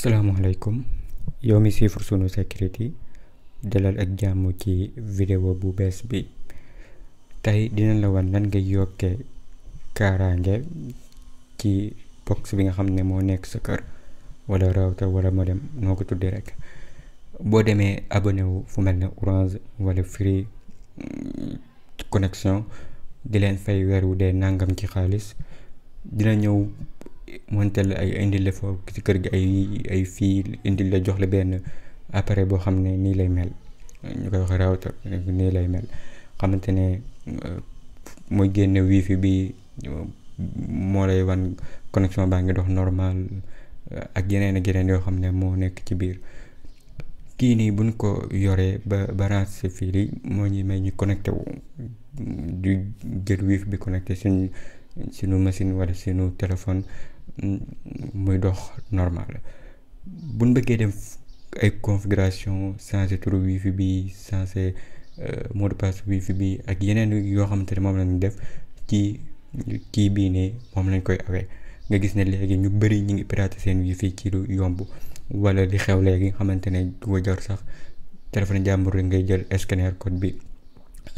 salaamaaleykum yow mi suivre sunu Security dalal ak jàmm ci vidéo bu bees bi. tey dinañ la wan nan ngay yokkee kaaraange ci box bi nga xam ne moo nekk sa kër wala router wala modem noo ko tuddee rek. boo demee abonné wu fu mel ne Orange wala Free connexion di leen fay weer wu dee nangam ci xaalis, dina ñëw montel ay indil la foofu ci kër gi ay fii indil la jox la benn appareil boo xam ne nii lay mel, ñu koy wax router nii lay mel, xamante ne mooy génne wifi bi, moo lay wan connexion baa ngi dox normal ak yeneen ak yeneen yoo xam ne moo nekk ci biir. kii nii buñ ko yoree ba branché fii li moo ñuy may ñu connecté wu du jël wifi bi connecté suñu machine wala suñu téléphone muy dox normal. buñ bëggee def ay configuration changer turu wifi bi, changer mot de passe wifi bi ak yeneen yoo xamante ne moom lañu def ci kii bii ne moom lañ koy awee. nga gis ne léegi ñu bëri ñu ngi pirater seen wifi ci lu yomb, wala li xew léegi nga xamante ne du jar sax téléphone jàmbur rek ngay jël scanner code bi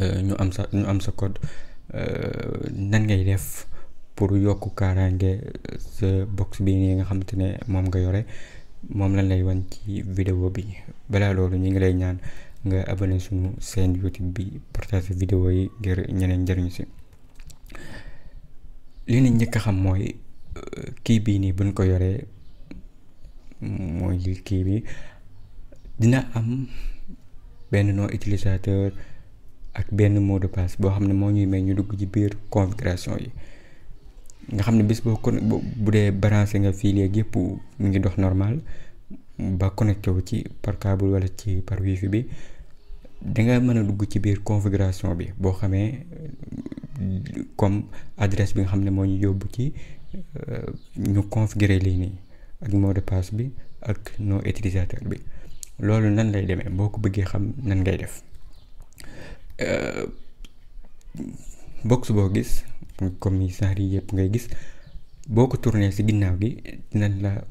ñu am sa code. nan ngay def pour yokk kaaraange sa box bi nii nga xamante ne moom nga yore, moom lañ lay wan ci vidéo bi. balaa loolu ñu ngi lay ñaan nga abonné suñu chaîne YouTube bi, partage vidéo yi ngir ñeneen njëriñ si. li ñu njëkk a xam mooy kii bii nii buñ ko yoree, mooy kii bi dina am benn nom utilisateur ak benn mot de passe boo xam ne moo ñuy may ñu dugg ci biir configuration yi. nga xam ne bis boo bu dee branché nga fii léegi yëpp mu ngi dox normal ba connecté wu ci par câble wala ci par wifi bi, danga mën a dugg ci biir configuration bi boo xamee comme adresse bi nga xam ne moo ñu yóbbu ci ñu configurer lii nii ak mot de passe bi ak nom utilisateur bi. loolu nan lay demee boo ko bëggee xam nan ngay def. box boo gis comme ni saar yi yëpp ngay gis, boo ko tourné ci ginnaaw gi dinañ la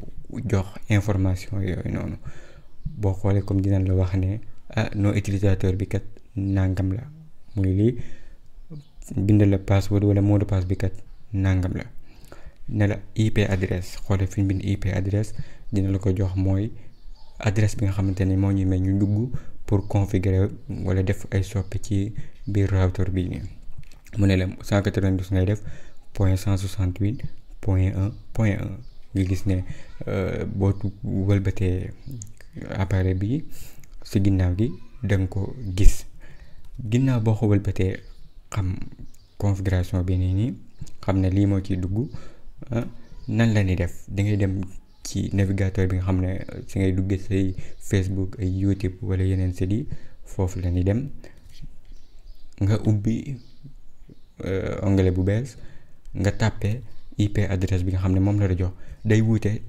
jox information yooyu noonu. boo xoolee comme dinañ la wax ne nom utilisateur bi kat nangam la, muy lii bind la password wala mot de passe bi kat nangam la. ne la IP adresse, xoolee fi ñu bind IP adresse dina la ko jox, mooy adresse bi nga xamante ne moo ñuy may ñu dugg pour configurer wala def ay soppi ci biir router bi nii. mu ne la 192 ngay def .168.1.1 nga gis ne boo wëlbatee appareil bi si ginnaaw gi danga ko gis. ginnaaw boo ko wëlbatee xam configuration bi nii xam ne lii moo ciy dugg, nan la ñuy def. dangay dem ci navigateur bi nga xam ne si ngay duggee say Facebook ay YouTube wala yeneen sites yi, foofu la ñuy dem nga ubbi onglet bu bees, nga tàppe IP adresse bi nga xam ne moom la la jox. day wuute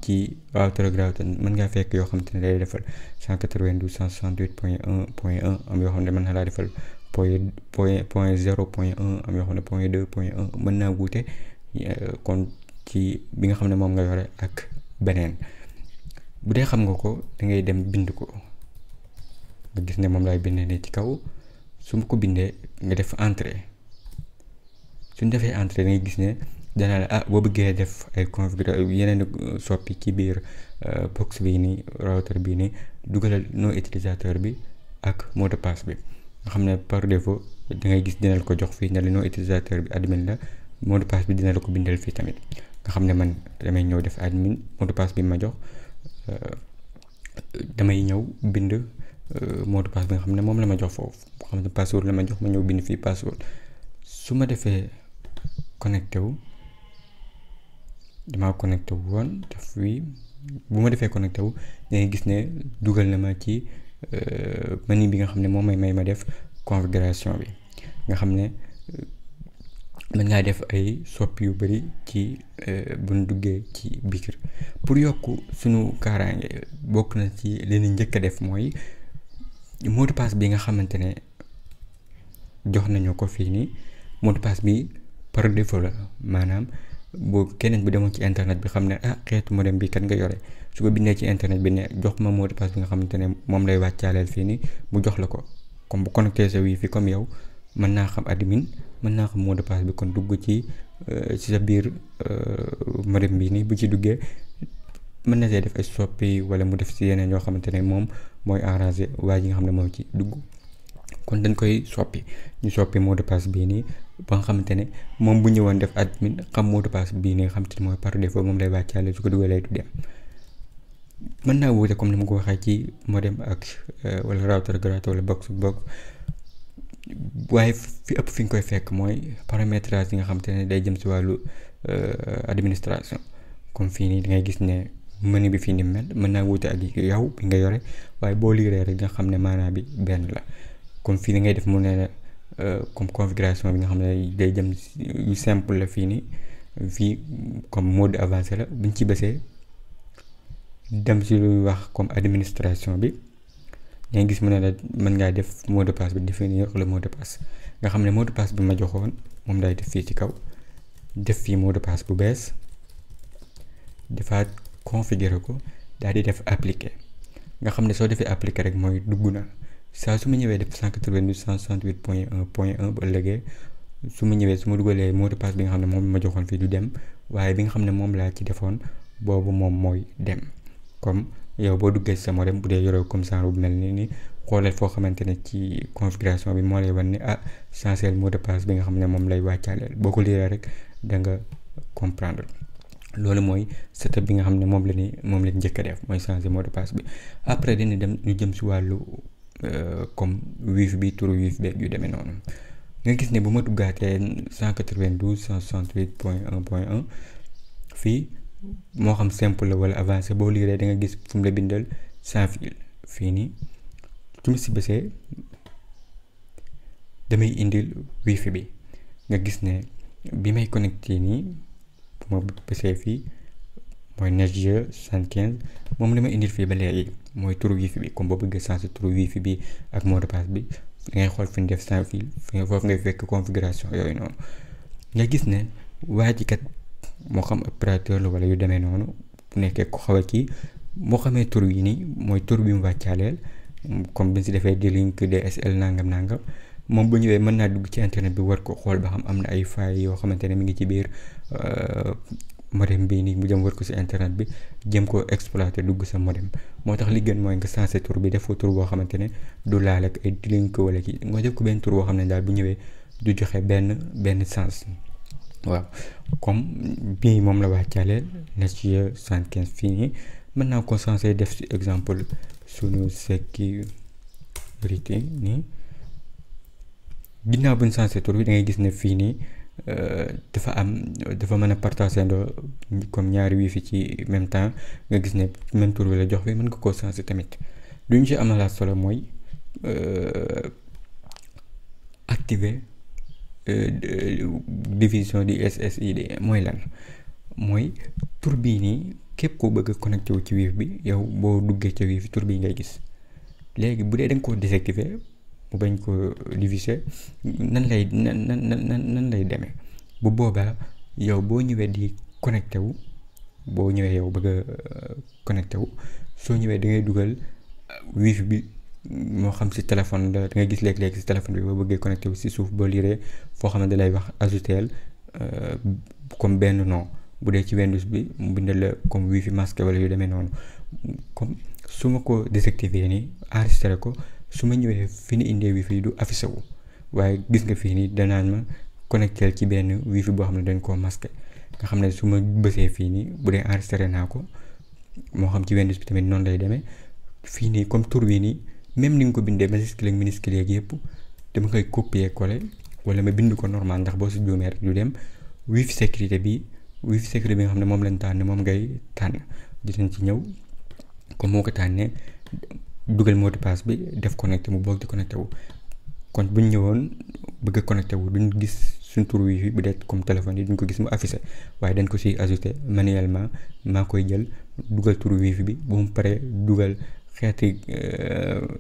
ci router ak router, mën ngaa fekk yoo xam te ne day defal 192.168.1.1 am yoo xam ne mën na laa defal point 0.1 am yoo xam ne point 2.1 mën naa wuute kon ci bi nga xam ne moom nga yore ak beneen. bu dee xam nga ko dangay dem bind ko, nga gis ne moom laay bind ne ci kaw. su ma ko bindee nga def entrée, suñ defee entrée dangay gis ne dana la boo bëggee def ay configuration yeneen soppi ci biir box bii nii router bii nii, dugalal nom utilisateur bi ak mot de passe bi. nga xam ne par défaut dangay gis dina la ko jox fii ne la nom utilisateur bi admin la, mot de passe bi dina la ko bindal fii tamit. nga xam ne man damay ñëw def admin, mot de passe bi ma jox damay ñëw bind mot de passe bi nga xam ne moom la ma jox foofu. boo xam ne password la ma jox, ma ñëw bind fii password. su ma defee connecté wu, damaa connecté wu woon def fii. bu ma defee connecté wu dangay gis ne dugal na ma ci menu bi nga xam ne moom may ma def configuration bi. nga xam ne mën ngaa def ay soppi yu bari ci buñ duggee ci biir. pour yokk suñu kaaraange bokk na ci li ñu njëkk a def mooy mot de passe bi nga xamante ne jox nañu ko fii nii. mot de passe bi par défaut la, maanaam boo keneen bi demoon ci internet bi xam ne xeetu modem bi kat nga yore su ko bindee ci internet bi ne jox ma mot de passe bi nga xamante ne moom lay wàccaaleel fii nii mu jox la ko comme bu connecté sa wifi comme yow mën naa xam admin mën naa xam mot de passe bi kon dugg ci sa biir modem bi nii bu ci duggee mën na see def ay soppi wala mu def si yeneen yoo xamante ne moom mooy arrangé waa ji nga xam ne moo ci dugg kon dañ koy ñu soppi mot de passe bii nii ba nga xamante ne moom bu ñëwoon def admin xam mot de passe bii nii nga xamante ne mooy par défaut moom lay wàccaale su ko dugalee du dem mën naa wuute comme ni ma ko waxee ci modem ak wala router gratuit wala box waaye fi ëpp fi nga koy fekk mooy paramétrage yi nga xamante ne day jëm si wàllu administration comme fii nii da ngay gis ne menu bi fii ni mel mën naa wuute ak yow bi nga yore waaye boo liiree rek nga xam ne maanaa bi benn la comme fii da ngay def mu ne la comme configuration bi nga xam ne day jëm yu simple la fii nii fii comme mode avancé la buñ ci bësee dem si luy wax comme administration bi ngay gis mu ne la mën ngaa def mot de passe bi définir le mot de passe nga xam ne mot de passe bi ma joxoon moom day def fii ci kaw def fii mot de passe bu bees defaat configurer ko daal di def appliquer nga xam ne soo defee appliquer rek mooy dugg na saa su ma ñëwee def 192.168.1 ba ëllëgee su ma ñëwee su ma dugalee mot de passe bi nga xam ne moom ma joxoon fii du dem waaye bi nga xam ne moom laa ci defoon boobu moom mooy dem comme yow boo duggee ci sa modem bu dee yoroo comme ça bu mel ni xoolal foo xamante ne ci configuration bi moo lay wan ne changer mot de passe bi nga xam ne moom lay wàccaaleel boo ko liiree rek da nga comprendre loolu mooy setup bi nga xam ne moom la njëkk a def mooy changer mot de passe bi après dañuy dem ñu jëm si wàllu comme wifi bi turu wifi beeg yu demee noonu nga gis ne bu ma duggaatee 192.168.1.1 fii moo xam simple la wala avancé boo liiree da nga gis fu mu la bindal sans fil fii nii su ma si bësee damay indil wifi bi nga gis ne bi may connecté nii bu ma bësee fii mooy Netgear 75 moom la ma indil fii ba léegi mooy turu wifi bi comme boo bëggee changer turu wifi bi ak mot de passe bi ngay xool fi ñu def sans fil foofu ngay fekk configuration yooyu noonu nga gis ne waa ji kat moo xam opérateur la wala yu demee noonu bu nekkee ko xaw a kii moo xamee tur yi nii mooy tur bi mu wàccaaleel comme bi ñu si defee D-Link DSL nangam moom bu ñëwee mën naa dugg ci internet bi war ko xool ba xam am na ay failles yoo xamante ne mi ngi ci biir modem bii nii mu jëm war ko si internet bi jëm ko exploiter dugg sa modem moo tax li gën mooy nga changer tur bi def ko tur boo xamante ne du laal ak ay D-Link wala kii nga def ko benn tur boo xam ne daal bu ñëwee du joxe benn sens. waaw comme bii moom la wàccaaleel Netgear 75 fii nii mën naa ko censé def ci exemple sunu sécurité nii ginnaaw buñ censé tur bi da ngay gis ne fii nii dafa mën a partager ndoo comme ñaari wifi ci même temps nga gis ne même tur bi la jox bi mën nga koo censé tamit lu ñu ci amalaat solo mooy activer division di SSID mooy lan mooy tur bii nii képp koo bëgg a connecté wu ci wifi bi yow boo duggee ca wifi tur bii ngay gis léegi bu dee da nga koo désactiver mu bañ ko diviser nan lay demee bu boobaa yow boo ñëwee di connecté wu boo ñëwee yow bëgg a connecté wu soo ñëwee da ngay dugal wifi bi moo xam si téléphone la da ngay gis léeg-léeg si téléphone bi boo bëggee connecté wu si suuf boo liiree foo xam ne da lay wax ajouter comme benn nom bu dee ci Windows bi mu bindal la comme wifi masqué wala yu demee noonu comme su ma ko désactiver nii enregistré ko su ma ñëwee fi ni indee wifi du affiché wu waaye gis nga fii nii danaan ma connecté ci benn wifi boo xam ne dañ koo masqué nga xam ne su ma bësee fii nii bu dee enregistré naa ko moo xam ci Windows bi tamit noonu lay demee fii nii comme tur bi nii même ni nga ko bindee majuscule ak minuscule yeeg yëpp dama koy copier coller wala ma bind ko normal ndax boo si juumee rek du dem wifi sécurité bi nga xam ne moom lañ tànn moom ngay tànn dinañ ci ñëw comme moo ko tànnee dugal mot de passe bi def connecté mu boog di connecté wu kon buñ ñëwoon bëgg a connecté wu duñ gis suñ tur wifi bu dee comme téléphone yi duñ ko gis mu affiché waaye dañ ko siy ajouté manuellement maa koy jël dugal tur wifi bi bu mu paree dugal xeeti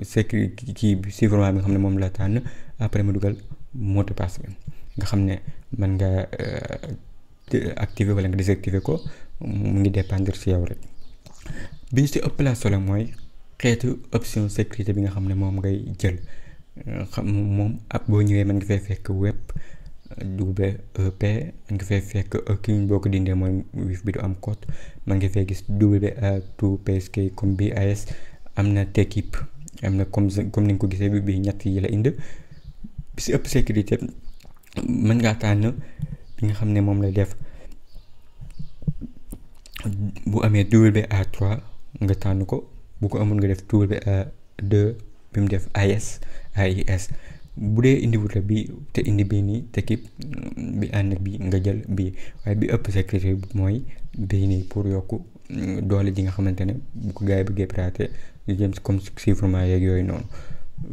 sécurité kii bi chiffrement bi nga xam ne moom la tànn après ma dugal mot de passe bi nga xam ne man nga activer wala nga désactiver ko mu ngi dépendre ci yow rek. bi ñu ci ëpp la solo mooy xeetu option sécurité bi nga xam ne moom ngay jël xam moom ab boo ñëwee mën nga fay fekk web WEP mën nga fay fekk kii boo ko dindee mooy wifi bi du am code mën nga fay gis WA2PSK comme BIS am na Tekip am na comme ni nga ko gisee bi ñett yi la indi bi ci ëpp sécurité mën ngaa tànn bi nga xam ne moom lay def bu amee WA3 nga tànn ko bu ko amul nga def WA2 bi mu def AIS bu dee indiwut la bi te indi bii nii Tekip bi ànd bi nga jël bii waaye bi ëpp sécurité mooy bii nii pour yokk doole ji nga xamante ne bu ko gars yi bëggee pirater lu jëm comme chiffrement yeeg yooyu noonu.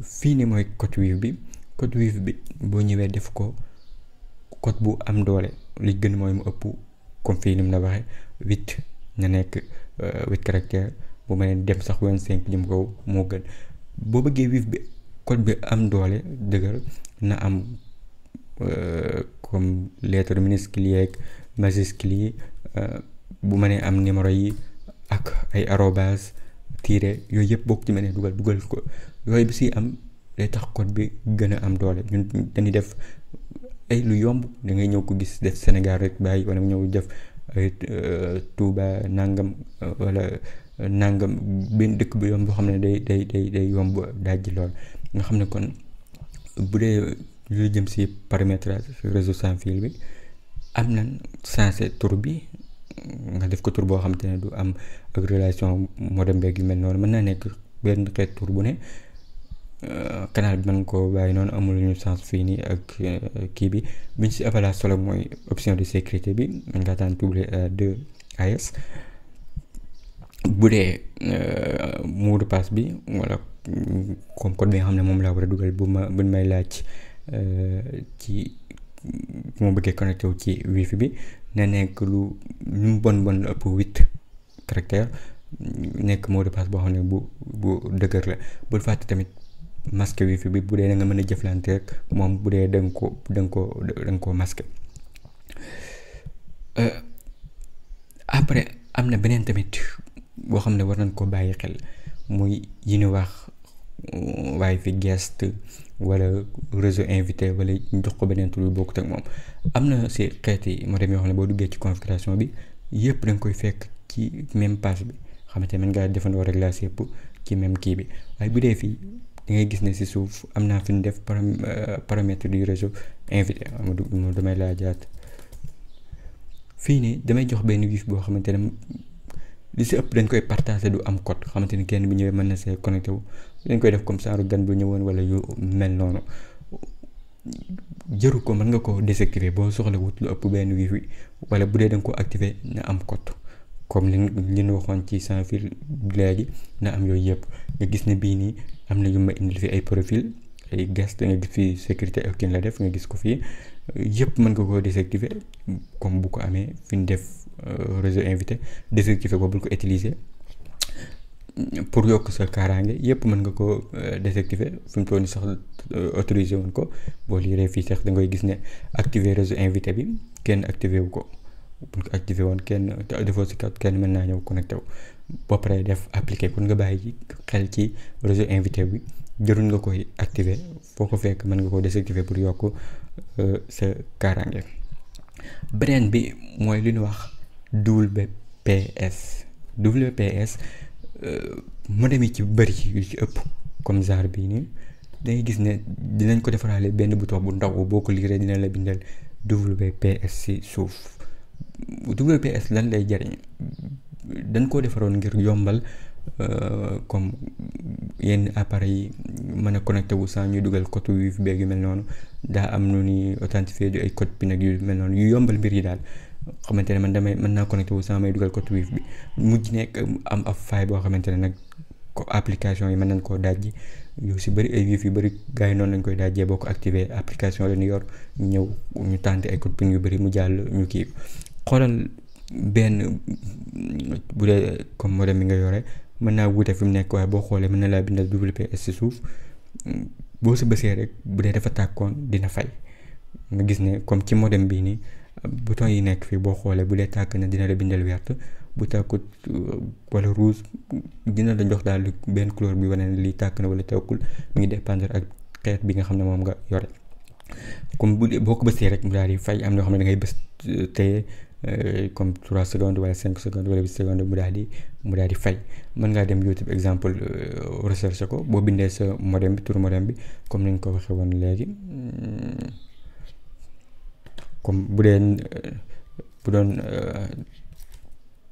fii nii mooy code wifi bi boo ñëwee def ko code bu am doole li gën mooy mu ëpp comme fii ni mu la waxee 8 na nekk 8 caractères bu ma dem sax 25 jëm kaw moo gën. boo bëggee wifi bi code bi am doole dëgër na am comme lettre minuscule yeeg majuscule yi bu mënee am numéro yi ak ay arobase tiré yooyu yëpp bokk ci mënee dugal ko yooyu bi si am day tax code bi gën a am doole. ñun dañuy def ay lu yomb da ngay ñëw ko gis def Sénégal rek bàyyi wala ñëw def ay Touba nangam wala nangam benn dëkk bu yomb boo xam ne day yomb dajji lool nga xam ne kon bu dee lu jëm si paramétrage réseau sans fil bi am na sensé tur bi nga def ko tur boo xam te ne du am ak relation modem beeg yu mel noonu mën naa nekk benn xeet tur bu ne canal bi mën ko bàyyi noonu amul ñu sens fii nii ak kii bi biñ si abala solo mooy option de sécurité bi mën ngaa tànn WA2 AIS bu dee mot de passe bi wala comme code bi nga xam ne moom laa war a dugal buñ may laaj ci bu ma bëggee connecté wu ci wifi bi na nekk lu mu bon la ëpp 8 caractères nekk mot de passe boo xam ne bu dëgër la bul fàtte tamit masque wifi bi bu dee da nga mën a jëflante rek moom bu dee da nga ko masque. après am na beneen tamit boo xam ne war nañ ko bàyyi xel muy yi ñu wax wifi guest wala réseau invité wala ñu jox ko beneen tur yu bokkut ak moom. am na si xeeti modem yoo xam ne boo duggee ci configuration bi yëpp da nga koy fekk ci même page bi xamante ne mën ngaa defandoo réglage yëpp ci même kii bi waaye bu dee fii da ngay gis ne si suuf am naa fi ñu def paramètre du réseau invité mu damay laajaat fii nii damay jox benn wifi boo xamante ne li si ëpp dañ koy partager du am code xamante ni kenn bi ñëwee mën na see connecté wu dañ koy def comme ça gan bu ñëwoon wala yu mel noonu jëru ko mën nga ko désactiver boo soxla wut lu ëpp benn wifi wala bu dee da nga ko activer na am code comme li ñu waxoon ci sans fil léegi na am yooyu yëpp nga gis ne bii nii am na yu ma indil fi ay profil ay guest nga gis fii sécurité ak kin la def nga gis ko fii yëpp mën nga koo désactiver comme bu ko amee fi ñu def réseau invité désactiver ko bul ko utiliser pour yokk sa kaaraange yëpp mën nga ko désactiver fi mu toll nii sax autorisé woon ko boo liiree fii sax da ngay gis ne activer réseau invité bi kenn activé wu ko buñ ko activé woon kenn defoo si kat kenn mën naa ñëw connecté wu ba pare def appliqué pour nga bàyyi xel ci réseau invité bi jarul nga koy activer foo ko fekk mën nga ko désactiver pour yokk sa kaaraange. beneen bi mooy li ñu wax WPS modem yi ci bëri yu ci ëpp comme genre bii nii dangay gis ne dinañ ko defaraale benn bouton bu ndaw boo ko liiree dina la bindal WPS ci suuf. WPS lan lay jariñ dañ koo defaroon ngir yombal comme yenn appareil yi mën a connecté wu sans ñuy dugal code wifi beeg yu mel noonu daa am nu ni authentifié du ay code PIN ak yu mel noonu yu yombal mbir yi daal xamante ne mën naa connecté wu sans may dugal code wifi bi mujj nekk am ab faille boo xamante ne nag ko application yi mën nañ koo dajji yu si bëri ay wifi yu bëri gars yi noonu lañ koy dajjee boo ko activé application la ñu yor ñëw ñu tànte ay code PIN yu bëri mu jàll ñu kii xoolal benn bu dee comme modem bi nga yore mën naa wute fi mu nekk waaye boo xoolee mën na laa bindal WPS ci suuf boo si bësee rek bu dee dafa tàkkoon dina fay nga gis ne comme ci modem bii nii bouton yi nekk fii boo xoolee bu dee tàkk na dina la bindal vert bu tàkkut wala rouge dina la jox daal benn couleur bi wane ne lii tàkk na wala tàkkul mu ngi dépendre ak xeet bi nga xam ne moom nga yore. comme bu dee boo ko bësee rek mu daal di fay, am na yoo xam ne da ngay bës téye comme 3 secondes wala 5 secondes wala 8 secondes mu daal di fay. mën ngaa dem YouTube exemple recherche ko boo bindee sa modem bi turu modem bi comme ni ñu ko waxee woon léegi. comme bu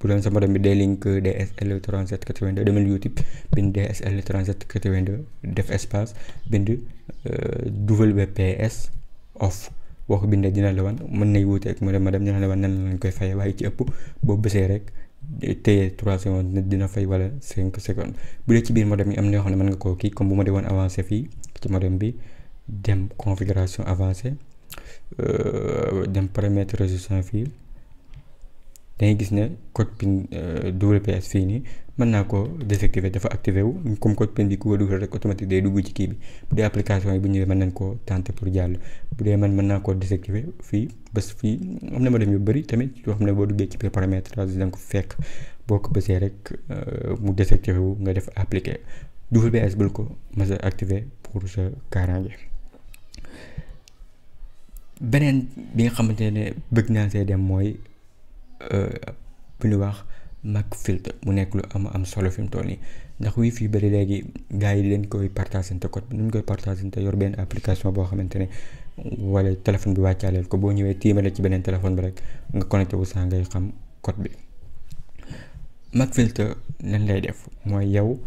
doon sa modem bi D-Link DSL 3782 demal YouTube bind DSL 3782 def espace bind WPS off boo ko bindee dina la wan, mën nay wuute ak modem dina la wan nan lañ koy fayee, waaye ci ëpp boo bësee rek téye 3 secondes dina fay wala 5 secondes. bu dee ci biir modem yi am na yoo xam ne mën nga koo kii, comme bu ma dee woon avancé fii ci modem bi dem configuration avancée dem paramètre résistance fii dangay gis ne code PIN WPS fii nii mën naa ko désactiver, dafa activé wu comme code PIN bi ku ko dugal rek automatique day dugg ci kii bi. bu dee application yi bu ñëwee mën nañ koo tenter pour jàll, bu dee mën naa koo désactiver fii bés fii. am na modem yu bëri tamit yoo xam ne boo duggee ci biir paramétrage da nga ko fekk, boo ko bësee rek mu désactivé wu nga def appliquer. WPS bul ko mës a activer pour sa kaaraange. beneen bi nga xamante ne bëgg naa see dem mooy bu ñu wax Mac Filter, mu nekk lu am solo fi mu toll nii, ndax wifi bari léegi gars yi leen koy partagé code bi nu ñu koy partagé yor benn application boo xamante ne wala téléphone bi wàccaaleel ko, boo ñëwee tiimale ci beneen téléphone bi rek nga connecté wu saa ngay xam code bi. Mac Filter lan lay def mooy yow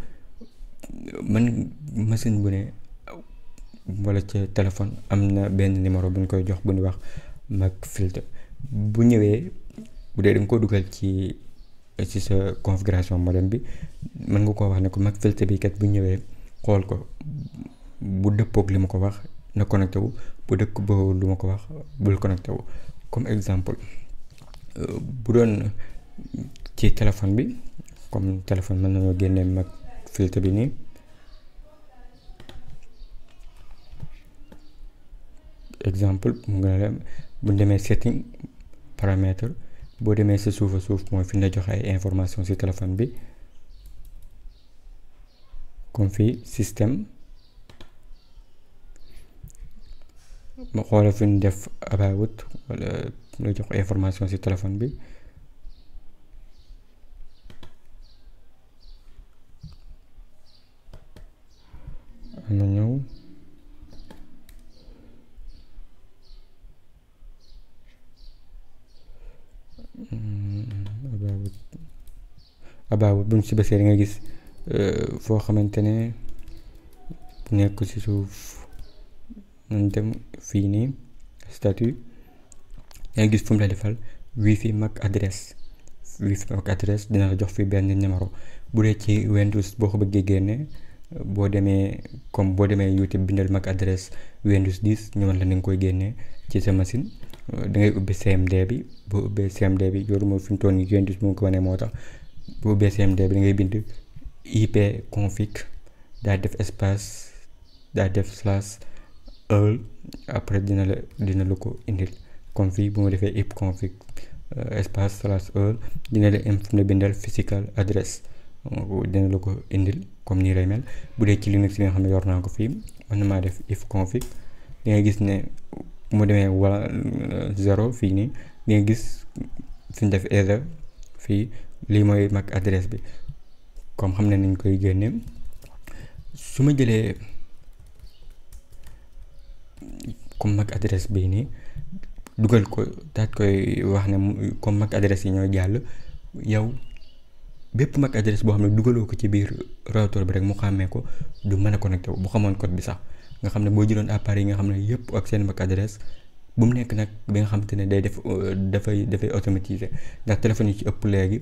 man machine bu ne wala ca téléphone am na benn numéro bu ñu koy jox bu ñu wax Mac Filter. bu ñëwee bu dee da nga ko dugal ci sa configuration modem bi mën nga koo wax ne ko Mac Filter bi kat bu ñëwee xool ko bu dëppoog li ma ko wax na connecté wu, bu dëppoo lu ma ko wax bul connecté wu. comme exemple bu doon ci téléphone bi, comme téléphone mën nañoo génnee Mac Filter bi nii. exemple mu nga la bu demee setting paramètre, boo demee sa suuf mooy fi ñu la joxe ay information ci téléphone bi, comme fii système ma xoola fi ñu def about wala la jox information ci téléphone bi. am na ñëw about buñ si bësee da nga gis foo xamante ne nekk ci suuf nañ dem fii nii statut da nga gis fu mu la defal wifi MAC adresse. wifi MAC adresse dina la jox fii benn numéro. bu dee ci Windows boo ko bëggee génne boo demee YouTube bindal MAC adresse Windows 10 ñëwal la ni nga koy génnee ci sa machine. da ngay ubbi CMD bi, boo ubbee CMD bi yoruma fi mu toll nii Windows mu ngi ko wane moo tax boo ubbee CMD bi da ngay bind ipconfig daa def espace daa def /all après dina la ko indil. comme fii bu ma defee ipconfig espace /all dina la fu ne bindal physical address dina la ko indil comme nii lay mel. bu dee ci Linux bi nga xam ne yor naa ko fii mën na maa def ifconfig, da ngay gis ne bu ma demee wala 0 fii nii di nga gis fi ñu def erreur fii, lii mooy MAC adresse bi. comme xam ne nañ koy génne, su ma jëlee comme MAC adresse bii nii dugal ko daat koy wax ne comme MAC adresse yi ñooy jàll, yow bépp MAC adresse boo xam ne dugaloo ko ci biir routeur bi rek mu xàmmee ko du mën a connecté wu bu xamoon code bi sax. nga xam ne boo jëloon appareil yi nga xam ne yëpp ak seen MAC adresse bu mu nekk nag bi nga xamante ne day def dafay automatisé, ndax téléphone yi ci ëpp léegi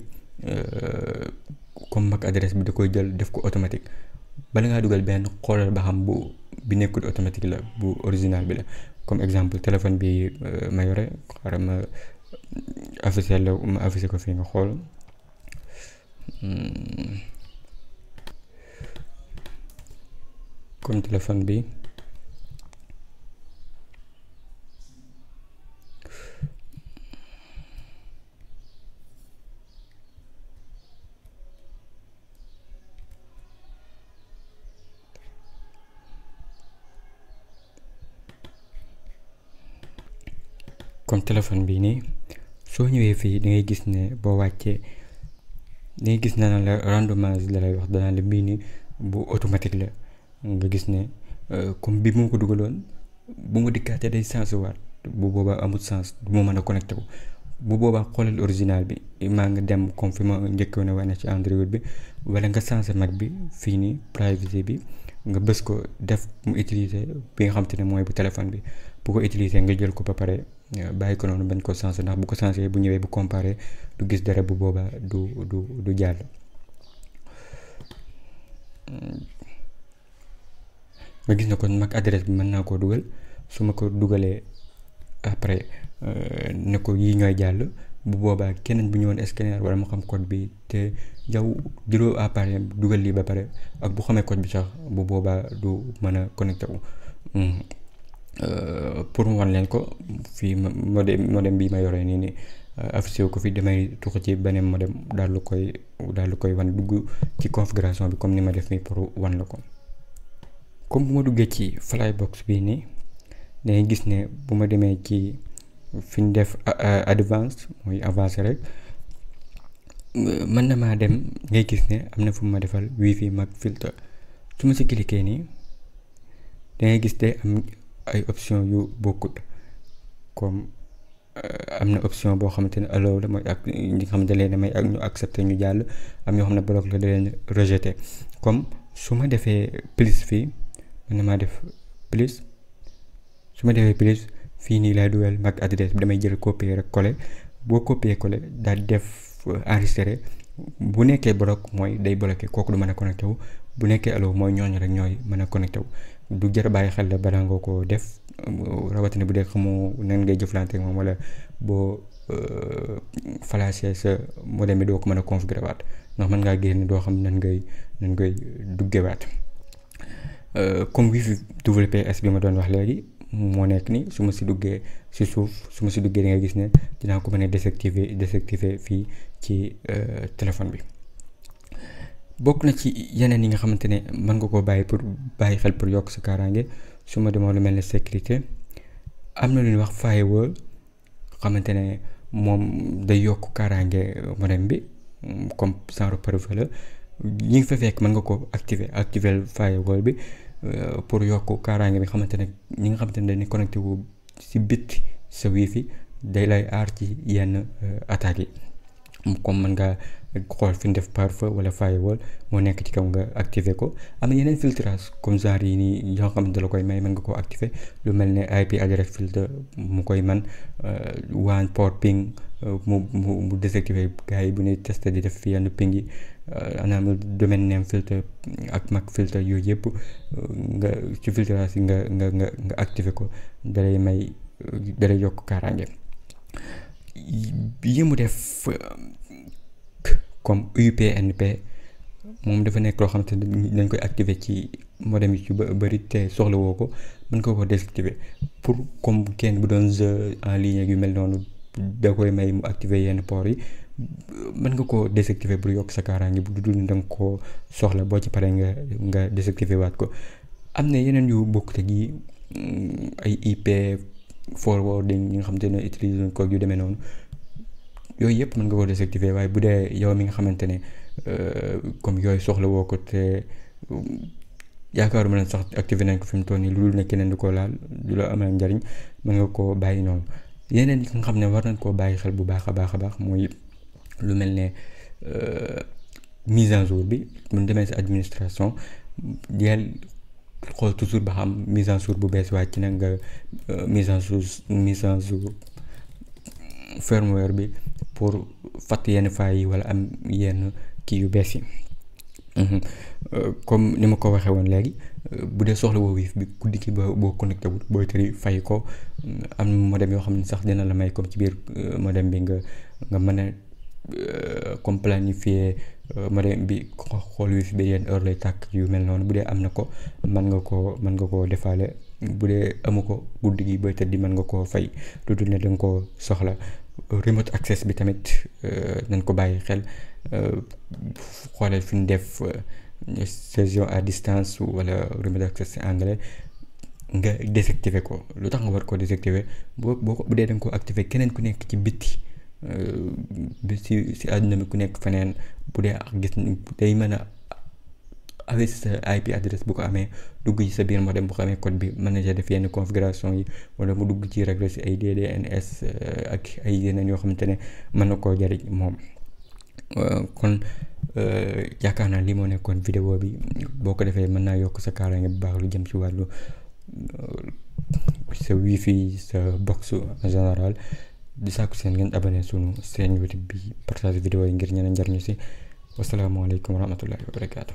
comme MAC adresse bi da koy jël def ko automatique. bala ngaa dugal benn xoolal ba xam bu bi nekkul automatique la bu original bi la. comme exemple téléphone bi ma yore xaaral ma affiché ko fii nga xool. comme téléphone bi comme téléphone bi nii soo ñëwee fii da ngay gis ne boo wàccee da ngay gis na la rendement la lay wax danaa la bii ni bu automatique la nga gis ne comme bi mu ko dugaloon bu ma dikkaatee day changé waat bu boobaa amul sens du ma mën a connecté wu bu boobaa xoolal original bi maa nga dem comme fi ma njëkkoon a wane ci Android bi wala nga changé mag bi fii nii privacy bi nga bës ko def mu utiliser bi nga xam te ne mooy bu téléphone bi bu ko utiliser nga jël ko ba pare bàyyi ko noonu bañ ko changé ndax bu ko changé bu ñëwee bu comparé du gis dara bu boobaa du jàll. nga gis na kon mag adresse bi mën naa koo dugal su ma ko dugalee après ne ko yii ñooy jàll bu boobaa keneen bu ñëwoon scanner wala mu xam code bi te yow jëloo appareil dugal lii ba pare ak bu xamee code bi sax bu boobaa du mën a connecté wu. pour mu wan leen ko fii modem bi ma yoree nii affiché ko fi damay tuxu ci beneen modem daal lu koy wan dugg ci configuration bi comme ni ma def nii pour wan la ko. comme bu ma duggee ci Flybox bii nii dangay gis ne bu ma demee ci fi ñu def advance mooy avancé rek mën na maa dem ngay gis ne am na fu ma defal wifi mag filtre su ma si cliquer nii dangay gis te am ay option yu bokkut comme am na option boo xamante ne allow la mooy ak ñi nga xamante ne leen may ak ñu accepté ñu jàll am ñoo xam ne bloc la da leen rejeté comme su ma defee plus fii mën na maa def plus su ma defee plus fii nii laay dugal mag adresse bi damay jël copier rek coller boo copier coller daal def enregistrer bu nekkee bloc mooy day bloqué kooku du mën a connecté wu bu nekkee allo mooy ñooñu rek ñooy mën a connecté wu du jar bàyyi xel la balaa nga ko def rawatina bu dee xamoo nan ngay jëflante moom wala boo flashé sa modem bi doo ko mën a configurer waat ndax mën ngaa génn doo xam nan ngay duggewaat comme wifi WPS bi ma doon wax léegi moo nekk ni su ma si duggee si suuf su ma si duggee da ngay gis ne dinaa ko mën a désactiver fii ci téléphone bi. bokk na ci yeneen yi nga xamante ne mën nga koo bàyyi xel pour yokk sa kaaraange su ma demoo lu mel ne sécurité am na lu ñuy wax firewall xamante ne moom day yokk kaaraange modem bi comme genre pare-feu la ñi nga fa fekk mën nga ko activer firewall bi pour yokk kaaraange bi xamante ne ñi nga xamante ne dañuy connecté wu si bit sa wifi day lay aar ci yenn attaques yi comme mën nga xool fi ñu def pare-feu wala firewall moo nekk ci kaw nga activer ko am na yeneen filtrage comme genre yi nii yoo xamante la koy may mën nga koo activer lu mel ne IP address filtre mu koy man WAN port ping mu désactiver gars yi bu ñuy testé di def fi yenn ping yi anaam domaine name filtre ak MAC filtre yooyu yëpp nga ci filtrage yi nga activer ko dalay may dalay yokk kaaraange yi mu def comme UPnP moom dafa nekk loo xamante ne dañ koy activer ci modem yi ci bëri te soxla woo ko mën nga ko désactiver pour comme kenn bu doon jeu en ligne yu mel noonu da koy may mu activer yenn port yi mën nga ko désactiver pour yokk sa kaaraange bu dul da nga koo soxla boo ci paree nga désactiver waat ko. am na yeneen yu bokkute gi ay IP forwarding yi nga xamante ne utiliser ko yu demee noonu yooyu yëpp mën nga ko désactiver waaye bu dee yow mi nga xamante ne comme yooyu soxla woo ko te yaakaaruma ne sax activer nañ ko fi mu toll nii lu dul ne keneen du ko laal du la amal njariñ mën nga koo bàyyi noonu. yeneen yi nga xam ne war nañ koo bàyyi xel bu baax a baax mooy lu mel ne mise à jour bi mu demee si administration jël xool toujours ba xam mise à jour bu bees wàcc na nga mise à jour firmware bi pour fàtt yenn failles yi wala am yenn kii yu bees yi comme ni ma ko waxee woon léegi bu dee soxla woo wifi bi guddi ki boo connecté wut booy tëri fay ko am modem yoo xam ne sax dina la may comme ci biir modem bi nga mën a comme planifier modem bi xool wifi bi yenn heure lay tàkk yu mel noonu bu dee am na ko mën nga koo defaale bu dee amu ko guddi gi booy tëddi mën nga koo fay lu dul ne da nga koo soxla. remote access bi tamit nañ ko bàyyi xel xoolal fi ñu def session à distance wala remote access en anglais nga désactiver ko. lu tax nga war koo désactiver boo ko bu dee da nga koo activer keneen ku nekk ci bitti bi si àdduna bi ku nekk feneen bu dee gis day mën a avec sa IP adresse bu ko amee dugg ci sa biir modem bu ko amee code bi mën na def yenn configuration yi wala mu dugg ci régler si ay DDNS ak ay yeneen yoo xamante ne mën na koo jariñ moom. kon yaakaar naa li moo nekkoon vidéo bi boo ko defee mën naa yokk sa kaaraange bu baax lu jëm ci wàllu sa wifi sa box en général. di sàkku seen ngeen abonné sunu seen YouTube bi partage vidéo yi ngir ñeneen njariñu si. wasalaamaaleykum wa rahmatullahi wa barakaatu.